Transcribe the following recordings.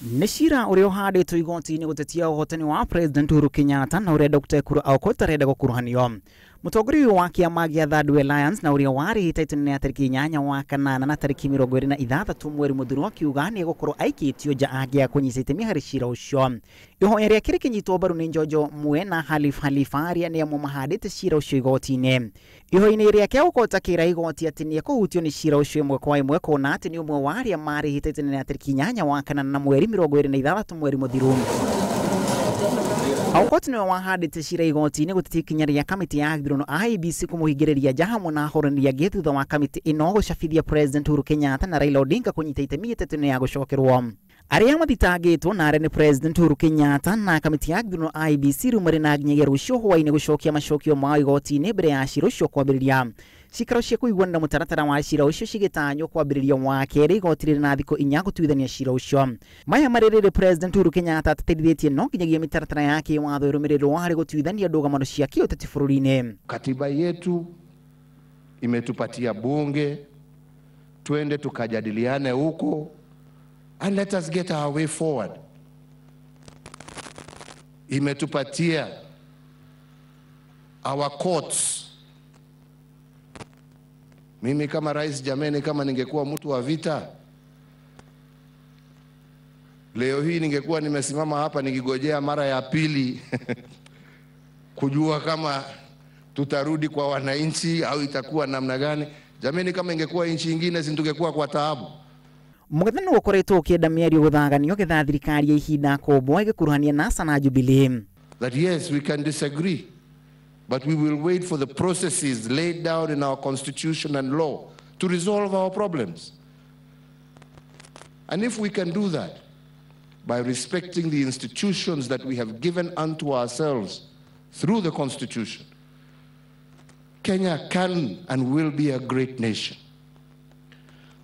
Nĩ cira ũrĩa ũhandĩtwo igoti-inĩ gũtetia ũhotani wa President Uhuru Kenyatta na ũrĩa Dr. Ekuru Aukot arenda gũkuruhanio. Mũtongoria ũyũ wa kĩama gĩa Third Way Alliance na ũrĩa warĩ hĩtahĩtano ya tarĩki 8 wa kanana na tarĩki 26 mweri mũthiru akiuga nĩ egũkorwo aikĩtio nja angĩaga kũnyita itemi harĩ cira ũcio. Ihoya rĩake rĩkĩnyitwo mbaru nĩ Njonjo Mue na Khalif Khalifa arĩa nĩ amwe mahandĩte cira ũcio igoti-inĩ. Ihoya-inĩ rĩake Aukot akĩra igoti atĩ nĩ ekũhutio nĩ cira ũcio ĩmwe kwa ĩmwe kuona atĩ nĩ ũmwe wa arĩa marĩ hĩtahĩtano ya tarĩki 8 wa kanana na mweri 26 mweri mũthiru. Aukot nĩwe wahandĩte cira igoti-inĩ gũtetia ikinya rĩa kamĩtĩ ya gĩthurano IEBC kũmũhingĩrĩria nja hamwe na ahũranĩri angĩ thutha wa kamĩtĩ ĩno gũcabithia President Uhuru Kenyatta na Raila Odinga kũnyita itemi hĩtahĩtano ya gũcokerwo. Arĩa mathitangĩtwo na arĩa nĩ President Uhuru Kenyatta na kamĩtĩ ya gĩthurano IEBC rĩu marĩ na nginyagia rũciũ hwaĩ-inĩ gũcokia macokio mao igoti-inĩ mbere ya cira ũcio kwambĩrĩria. Cikaro cia kũiguanĩra mũtaratara wa cira ũcio cigĩtanywo kwambĩrĩria wa kerĩ igoti rĩrĩ na thikũ 4 gũtuithania cira ũcio. Maya marĩ rĩrĩ President Uhuru Kenyatta atetithĩtie no nginyagia mĩtaratara ya kĩwatho ĩrũmĩrĩrwo harĩ gũtuithania ndũgamano cia kĩũteti bũrũri-inĩ. Katiba yetu imetupatia bunge, twende tukajadiliane huko and let us get our way forward. Imetupatia our courts. Mimi kama rais, jameni, kama ningekuwa mtu wa vita leo hii ningekuwa nimesimama hapa nikigojea mara ya pili kujua kama tutarudi kwa wananchi au itakuwa namna gani. Jameni, kama ingekuwa nchi nyingine si tungekuwa kwa taabu. Mũng'ethanĩro ũkoretwo ũkĩenda mĩario gũthaganio getha thirikari ya ihinda kũmbwo ĩgĩkuruhania NASA na Jubilee. That yes, we can disagree, but we will wait for the processes laid down in our constitution and law to resolve our problems. And if we can do that by respecting the institutions that we have given unto ourselves through the constitution, Kenya can and will be a great nation.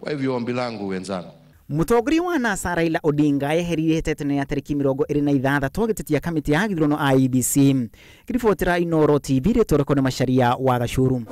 Kwa hivyo ombi langu wenzangu, Mũtongoria wa NASA Raila Odinga eherire hĩtahĩtano ya tarĩki 26 agĩtetia kamĩtĩ ya gĩthurano IEBC. Ngĩribotera Inooro TV rĩtwa rĩakwa nĩ Macharia wa Gacuru.